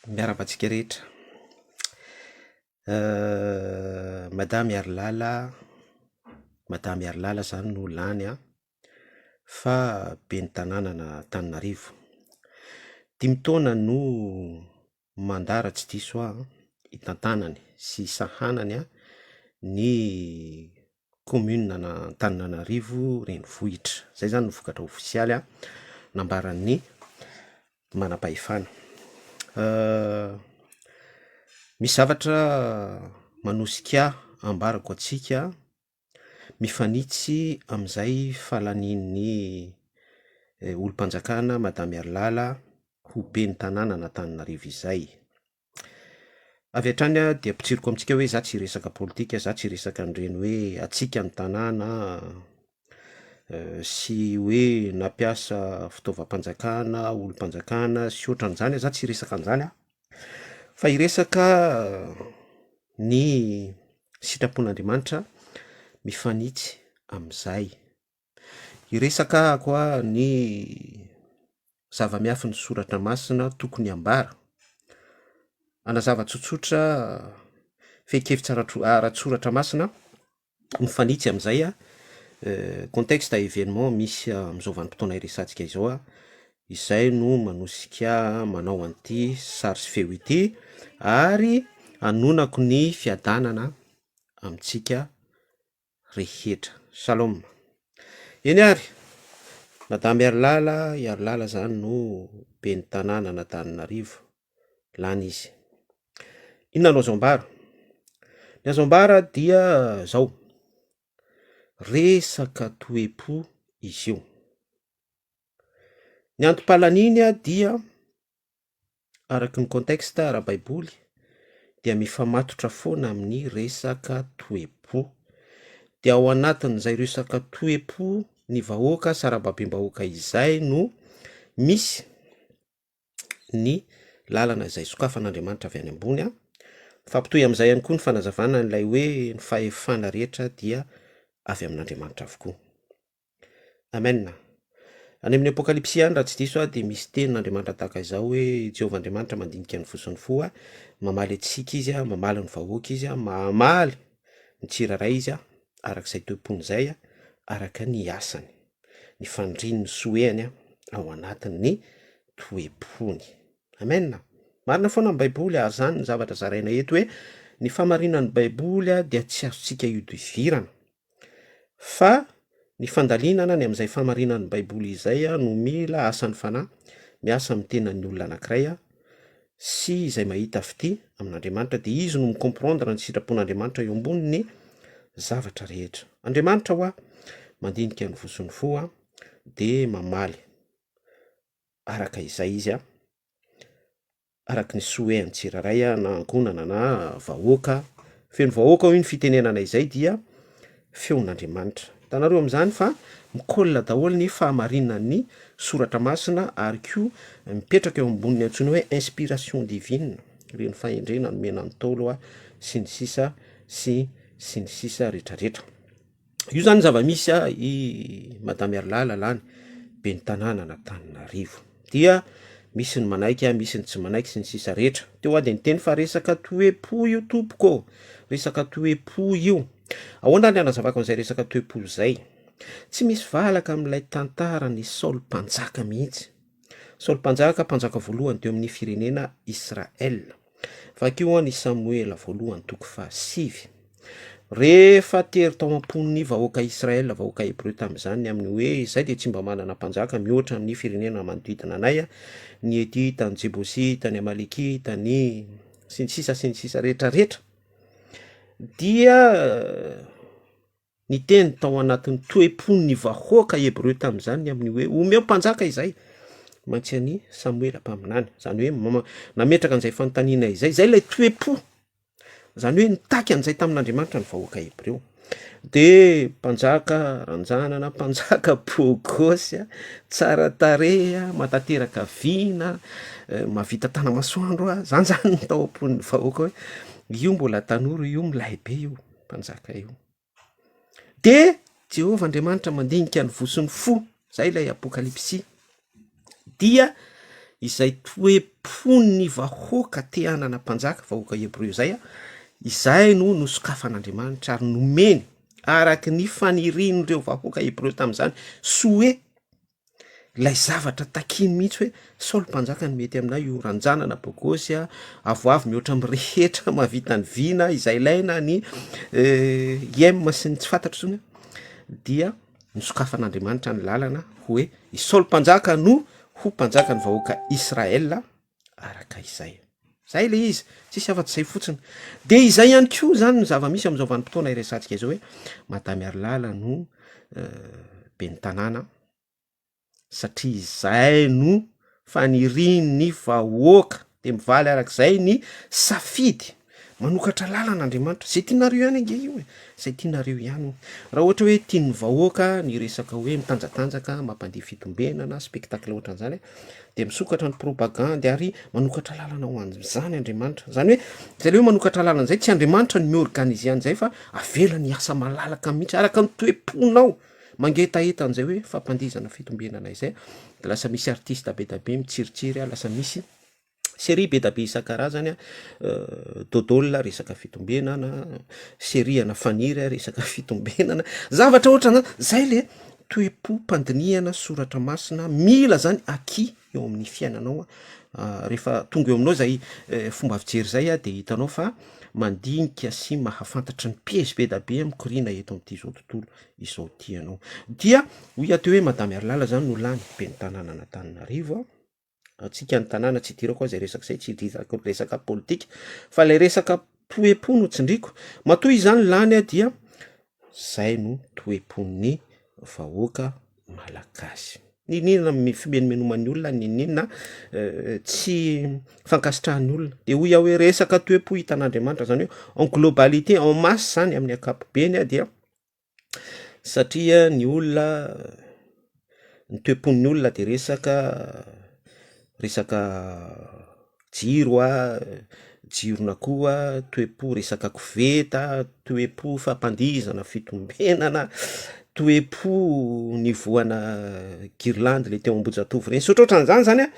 Miarahaba antsika rehetra. Madame Harilala, Madame Harilala zany no lany an, fa ben'ny tanànan'Antananarivo. Dimy taona no mandat raha tsy diso aho an, hitantanany sy hisahanany an ny commune an'Antananarivo renivohitra. Zay zany no vokatra ofisialy nambaran'ny manam-pahefana. Misy zavatra manosika ahy ambarako antsika mifanitsy amin'izay fahalanian'ny olom-panjakana Madame Harilala ho ben'ny tanànan'Antananarivo izay. Avy hatrany aho dia ampitsiriko amintsika hoe za tsy hiresaka politika, za tsy hiresaka an'ireny hoe hatsiaka ny tanàna sy hoe nampiasa fitaovam-panjakana, olom-panjakana sy ohatran'izany, za tsy hiresaka an'izany aho fa hiresaka ny sitrapon'Andriamanitra mifanitsy amin'izay. Hiresaka aho ny zava-miafin'ny soratra masina tokony hambara. Hanazava tsotsotra fehin-kevitra ara-tsoratra masina mifanitsy amin'izay contexte événement misy amin'izao vanim-potoana iresahantsika izao, izay no manosika manao an'ity sary sy feo ity ary hanonako ny fiadanana amintsika rehetra. Shalom. Eny ary, Madame Harilala, i Harilala zany no ben'ny tanànan'Antananarivo, lany izy. Inona no azo ambara? Ny azo ambara dia zao, resaka toe-po izy io. Ny antom-pahalaniany dia Araka ny contexte ara-baiboly dia mifamatotra foana amin'ny resaka toe-po. Dia ao anatin'izay resaka toe-po ny vahoaka sarababem-bahoaka izay no misy ny lalana izay sokafan'Andriamanitra avy any ambony an. Mifampitohy amin'izay ihany koa ny fanazavana an'ilay hoe ny fahefana rehetra dia avy amin'Andriamanitra avokoa. Amen. Any amin'ny Apokalypsy ihany raha tsy diso aho dia misy tenin'Andriamanitra tahaka izao hoe Jehovah Andriamanitra mandinika ny fo sy ny fo, mamaly antsika Izy, mamaly ny vahoaka Izy, mamaly ny tsirairay Izy araka izay toe-pony izay, araka ny asany, ny faniriany, ny sohehany ao anatin'ny toe-pony. Amen. Marina foana ny Baiboly ary izany ny zavatra zaraina eto hoe ny fahamarinan'ny Baiboly dia tsy azontsika ihodivirana. Fa ny fandalinana ny amin'izay fahamarinan'ny Baiboly izay no mila asan'ny Fanahy miasa amin'ny tenan'ny olona anankiray sy izay mahita fitia amin'Andriamanitra dia izy no mi-comprendre ny sitrapon'Andriamanitra eo ambonin'ny zavatra rehetra. Andriamanitra hoa mandinika ny voa sy ny fo dia mamaly araka izay izy araka ny souhait an'ny tsirairay na ankohonana na vahoaka, feno vahoaka hoy ny fitenenana izay dia feon'Andriamanitra. Hitanareo amin'izany fa mi-colle daholo ny fahamarinan'ny soratra masina ary koa mipetraka eo ambonin'ny antsoina hoe inspiration divine, ireny fahendrena nomena ny Ntaolo sy ny sisa sy sy ny sisa retraretra. Io zany zava-misy a i Madame Harilala lany ben'ny tanànan'Antananarivo. Dia misy ny manaiky a, misy ny tsy manaiky sy ny sisa rehetra. Teo aho de niteny fa resaka toe-po io tompoko ô, resaka toe-po io. Ahoana ary ny hanazavako an'izay resaka toe-po zay? Tsy misy valaka amin'ilay tantaran'i Saoly mpanjaka mihitsy. Saoly mpanjaka, mpanjaka voalohany teo amin'ny firenena Israel. Vakio an' i Samoela voalohany toko fahasivy. Rehefa tery tao am-pon'ny vahoaka Israel, vahoaka Hebreo tamin'izany ny amin'ny hoe izay dia tsy mba manana mpanjaka mihoatra amin'ny firenena manodidina anay, ny Hetita, ny Jebosita, ny Amalekita, ny sy ny sisa sy ny sisa rehetra rehetra, dia Niteny tao anatin'ny toe-pon'ny vahoaka hebreo tamin'izany ny amin'ny hoe, Omeo mpanjaka izay! Mantsy an'i Samoela mpaminany. Izany hoe nametraka an'izay fanontaniana izay. Izay ilay toe-po. Izany hoe nitaky an'izay tamin'Andriamanitra ny vahoaka hebreo. De mpanjaka ranjanana, mpanjaka bogosy, tsara tarehy, mahatanteraka vina, mahavita tana-masoandro. Izany zany ny tao am-pon'ny vahoaka hoe io mbola tanora io, milay be io. mpanjaka io. De Jehovah Andriamanitra mandinika ny voa sy ny fo, zay ilay apokalypsy, dia Izay toe-pon'ny vahoaka te hanana mpanjaka, vahoaka hebreo izay, izay no nosokafan'Andriamanitra ary nomeny araka ny fanirian'ireo vahoaka hebreo tamin'izany, souhait, ilay zavatra takiany mihitsy hoe Saoly mpanjaka no mety aminay io, ranjanana bogosy a, avoavo mihoatra amin'ny rehetra, mahavita ny vina izay ilaina, ny iem sy ny tsy fantatro intsony dia nosokafan'Andriamanitra ny lalana hoe i Saoly mpanjaka no ho mpanjakan'ny vahoaka Israel araka izay. Zay le izy, tsisy afa-tsy zay fotsiny. De izay ihany koa zany ny zava-misy amin'izao vanim-potoana iresahantsika izao hoe Madame Harilala no ben'ny tanàna satria izay no fanirian'ny vahoaka de mivaly arak'izay ny safidy manokatra lalana Andriamanitra, zay tianareo ihany ange io e, zay tianareo ihany io, raha ohatra hoe tian'ny vahoaka ny resaka hoe mitanjatanjaka, mampandeha fitombenana, spectacle ohatran'izany de misokatra ny propagandy ary manokatra lalana ho an'izany Andriamanitra, zany hoe zay le hoe manokatra lalana zay tsy Andriamanitra no mi-organiser an'izay fa avelany hiasa malalaka mihitsy araka ny toe-ponao mangetaheta an'izay hoe fampandihizana fitombenana izay de lasa misy artiste be da be mitsiritsiry a, lasa misy série be da be isan-karazany a, dodol resaka fitombenana, série ana faniry resaka fitombenana, zavatra ohatran'zany, zay le toe-pom-pandinihana soratra masina mila zany acquis eo amin'ny fiainanao a, rehefa tonga eo aminao zay fomba fijery zay a de hitanao fa mandinika sy mahafantatra ny piège be da be mikoriana eto amin'ity zao tontolo izao ty ianao, dia hoy aho teo hoe madame Harilala zany no lany ben'ny tanànan'Antananarivo a. Antsika ny tanàna tsy idirako aza resaka izay, tsy idirako resaka politika fa lay resaka toe-po no tsindriko, matoa izany lany aho dia zay no toe-pon'ny vahoaka malagasy, n'inon'inona fimenomenoman'ny olona, n'inon'inona tsy fankasitrahan'ny olona, de hoy aho hoe resaka toe-po hitan'Andriamanitra zany hoe en globalité, en masse zany amin'ny ankapobeny a dia Satria ny olona, ny toe-pon'ny olona de resaka resaka jiro a, jiron'akoho a, toe-po resaka koveta, toe-po fampandihizana fitombenana, toe-po nivoana guirlande le teo Ambohijatovo reny sy ohatrohatran'zany zany a,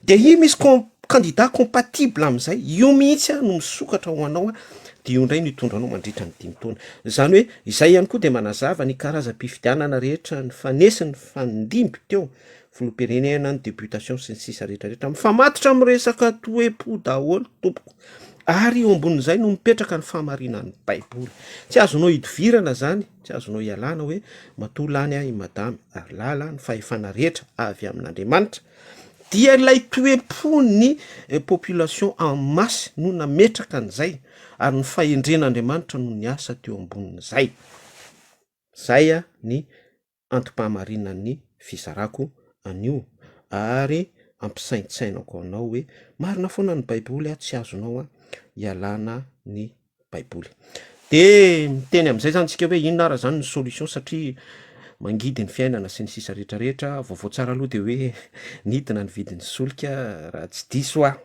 de io misy com- candidat compatible am'zay, io mihitsy a no misokatra ho anao a, de io ndray no hitondra anao mandritra ny dimy taona, zany hoe izay ihany koa de manazava ny karazam-pifidianana rehetra nifanesy nifandimby teo, filoham-pirenena, ny députation sy ny sisa rehetrarehetra, mifamatotra amy resaka toe-po daholo tompoko, ary eo ambonin'izay no mipetraka ny fahamarinan'ny baiboly, tsy azonao idivirana zany, tsy azonao ialana hoe matoa lany aho i madame ary lala ny fahefana rehetra avy amin'Andriamanitra, dia ilay toe-pon'ny population en masse no nametraka an'izay ary ny fahendren'Andriamanitra no niasa teo ambonin'izay. Zay ny antom-pahamarinan'ny fizarako an'io ary ampisaintsainako anao hoe marina foana ny baiboly a, tsy azonao ialana ny baiboly. De miteny am'zay zany tsika hoe inona ara zany ny solution satria mangidy ny fiainana sy ny sisa rehetrarehetra, vaovao tsara aloha de hoe nidina ny vidin'ny solika raha tsy diso aho,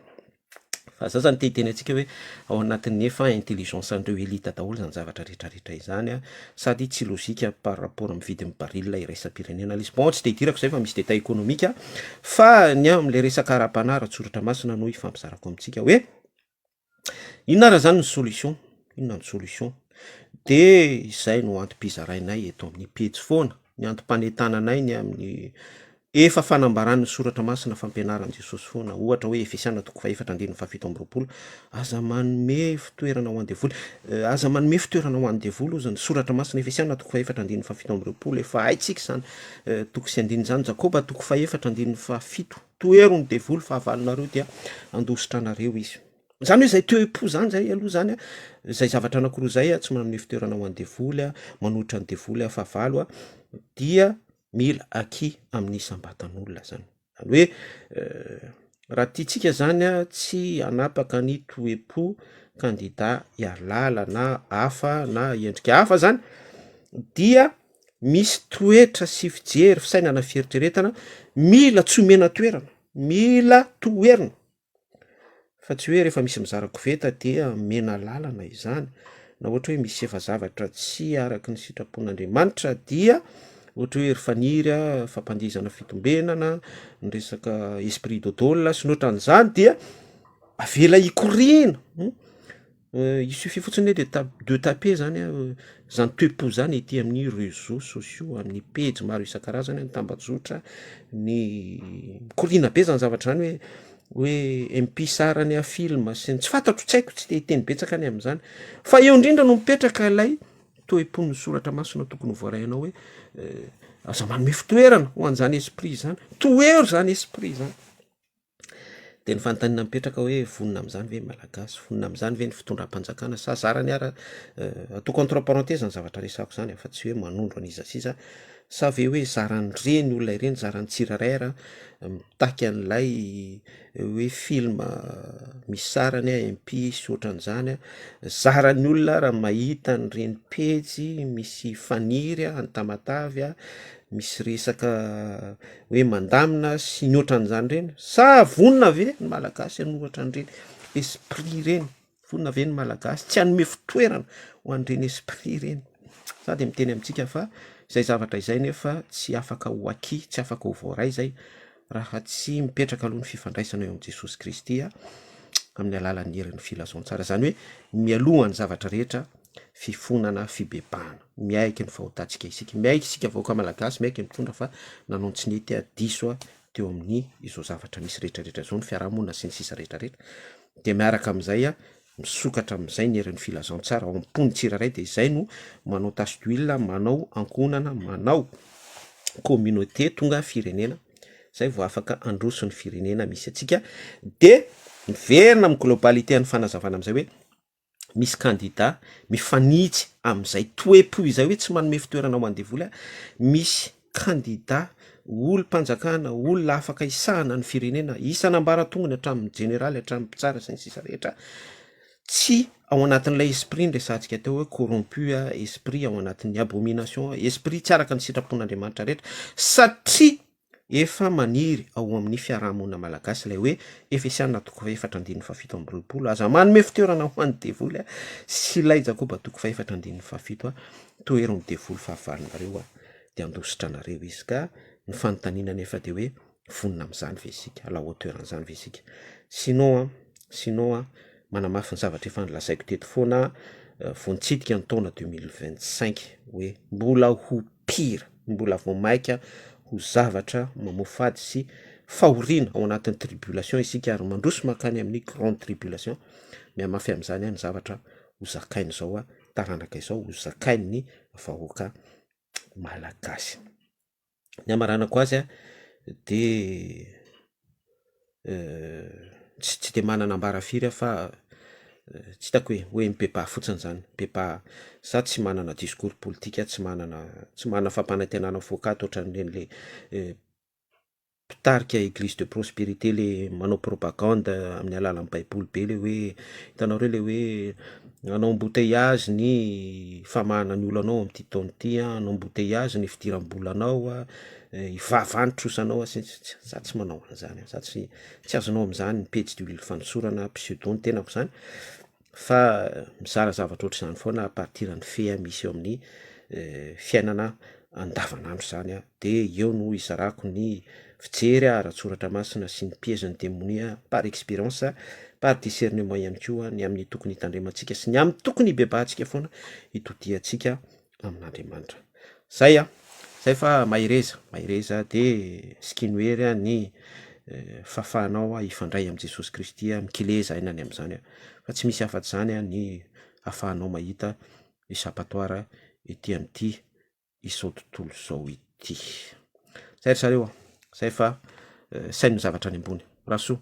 fa za zany te hiteny antsika hoe ao anatin'ny efa intelligence an'ireo elite daholo zany zavatra rehetrarehetra izany a, sady tsy lozika par rapport amy vidin'ny baril iraisam-pirenena le izy, bon tsy de idirako zay fa misy détail économique fa ny am'le resaka ara-panahy ara-tsoratra masina no ifampizarako amintsika hoe inona ara zany ny solution, inona ny solution, de izay no antom-pizarainay eto amin'ny pejy foana, ny antom-panentananay ny amin'ny efa fanambaran'ny soratra masina fampianaran'i Jesosy foana, ohatra hoe Efesiana toko fahefatra andininy faha-27, aza manome fitoerana ho an'ny devoly, aza manome fitoerana ho an'ny devoly hozy ny soratra masina, Efesiana toko fahefatra andininy faha-27, efa haintsika izany toko sy andininy izany, Jakoba toko fahefatra andininy fahafito, tohero ny devoly fahavalonareo dia handositra anareo izy. Zany hoe zay toe-po zany zay aloha zany a, zay zavatra anakiroa zay a, tsy manome fitoerana ho an'ny devoly a, manohitra ny devoly a, fahavalo a, dia mila acquis amin'ny isam-batan'olona zany, zany hoe raha tiantsika zany a tsy hanapaka ny toe-po kandida hialala na hafa na endrika hafa zany dia misy toetra sy fijery, fisainana, fieritreretana mila tsy omena toerana, mila toherina. Fa tsy hoe rehefa misy mizara koveta dia omena lalana izany, na ohatra hoe misy efa zavatra tsy araky ny sitrapon'Andriamanitra dia Ohatra hoe ry Faniry a, fampandihizana fitombenana, ny resaka esprit dodol sy ny ohatran'izany dia avela hikoriana, il suffit fotsiny hoe de ta- de taper zany a zany toe-po zany ety amin'ny réseaux sociaux, amin'ny pejy maro isan-karazany, ny tambajotra, ny mikoriana be zany zavatra zany hoe hoe MP sarany a film sy ny tsy fantatro, tsy haiko, tsy te hiteny betsaka any am'zany, fa eo indrindra no mipetraka ilay toe-pon'ny soratra masina tokony ho voarainao hoe aza manome fitoerana ho an'zany esprit zany, tohero zany esprit zany. De ny fanontaniana mipetraka hoe vonona am'zany ve ny Malagasy, vonona am'zany ve ny fitondram-panjakana sa zarany ara, ataoko entre parenthèse ny zavatra resahako zany fa tsy hoe manondro an'iza sy iza, sa ve hoe zaran'ireny olona ireny, zaran'ny tsirairay ara mitaky an'ilay hoe film misy sarany a MP sy ohatran'izany a, zaran'ny olona raha mahita an'ireny pejy misy Faniry a any Tamatavy a, misy resaka hoe mandamina sy ny ohatran'izany reny, sa vonona ve ny Malagasy hanoratra an'ireny esprit reny, vonona ve ny Malagasy tsy hanome fitoerana ho an'ireny esprit reny? Za de miteny amintsika fa zay zavatra izay nefa tsy afaka ho acquis, tsy afaka ho voaray zay raha tsy mipetraka aloha ny fifandraisana eo amin'i Jesosy Kristy a, amin'ny alalan'ny herin'ny filazantsara, zany hoe mialohan'ny zavatra rehetra fifonana, fibebahana, miaiky ny fahotantsika isika, miaiky isika vahoaka malagasy, miaiky ny mpitondra fa nanao ny tsy nety a, diso a teo amin'ny izao zavatra misy rehetrarehetra zao, ny fiarahamonina sy ny sisa rehetrarehetra, de miaraka am'izay a misokatra am'izay ny herin'ny filazantsara ao am-pon'ny tsirairay, de izay no manao tache d'huile, manao ankohonana, manao communauté tonga firenena, zay vao afaka handroso ny firenena misy atsika. De miverina amy globalité an'ny fanazavana am'izay hoe misy candidat mifanitsy am'izay toe-po izay hoe tsy manome fitoerana ho an-devoly a, misy candidat olom-panjakana, olona afaka hisahana ny firenena isan'ambaratongony hatramin'ny jeneraly, hatramin'ny mpitsara sy ny sisa rehetra, tsy ao anatin'ilay esprit ny resahantsika teo hoe corrompu a, esprit ao anatin'ny abomination, esprit tsy araka ny sitrapon'Andriamanitra rehetra, satria efa maniry ao amin'ny fiarahamonina malagasy ilay hoe Efesiana toko faha-4 andininy faha-27, aza manome fitoerana ho an'ny devoly a, sy ilay Jakoba toko faha-4 andininy faha-7 a, tohero ny devoly fahavalonareo a, de handositra anareo izy. Ka ny fanontaniana nefa de hoe vonona am'izany ve isika, à la hauteur an'izany ve isika? Sinon a, sinon a manamafy ny zavatra efa nolazaiko teto foana vao nitsidika ny taona 2025 hoe mbola ho pire, mbola vao maika ho zavatra mamofady sy fahoriana ao anatin'ny tribulation isika, ary mandroso mankany amin'ny grande tribulation. Mihamafy am'izany a ny zavatra ho zakainy zao a taranaka izao, ho zakain'ny vahoaka malagasy. Ny hamaranako azy a de tsy de manana ambara firy aho fa tsy hitako hoe mibebaha fotsiny zany, mibebaha. Za tsy manana discours politika, tsy manana fampanantenana voakato ohatran'ireny le mpitarika église de prospérité le manao propagande amin'ny alalan'ny baiboly be, le hoe hitanareo le hoe hanao embouteillage ny famahana ny olanao am'ty taona ity a, hanao embouteillage ny fidiram-bolanao a, hivava ny trosanao a, sy ny sisa. Za tsy manao an'zany, za tsy azonao am'zany ny pejy d'huile fanosorana pseudo ny tenako zany, fa mizara zavatra ohatr'izany foana à partir ny fait misy eo amin'ny fiainana andavanandro zany a, de eo no izarako ny fijery ara-tsoratra masina sy ny piège-n'ny demonia par expérience, par discernement ihany koa, ny amin'ny tokony hitandremantsika sy ny amin'ny tokony hibebahantsika foana hitodiantsika amin'Andriamanitra. Zay a, zay fa mahereza, mahereza, de sikino hery a ny fahafahanao a hifandray amin'i Jesosy Kristy a, mikileza aina any am'zany a, fa tsy misy afa-tsy zany a ny ahafahanao mahita échappatoire ety am'ty izao tontolo zao ity. Zay ry zareo a, zay fa saino ny zavatra any ambony. Rasoa.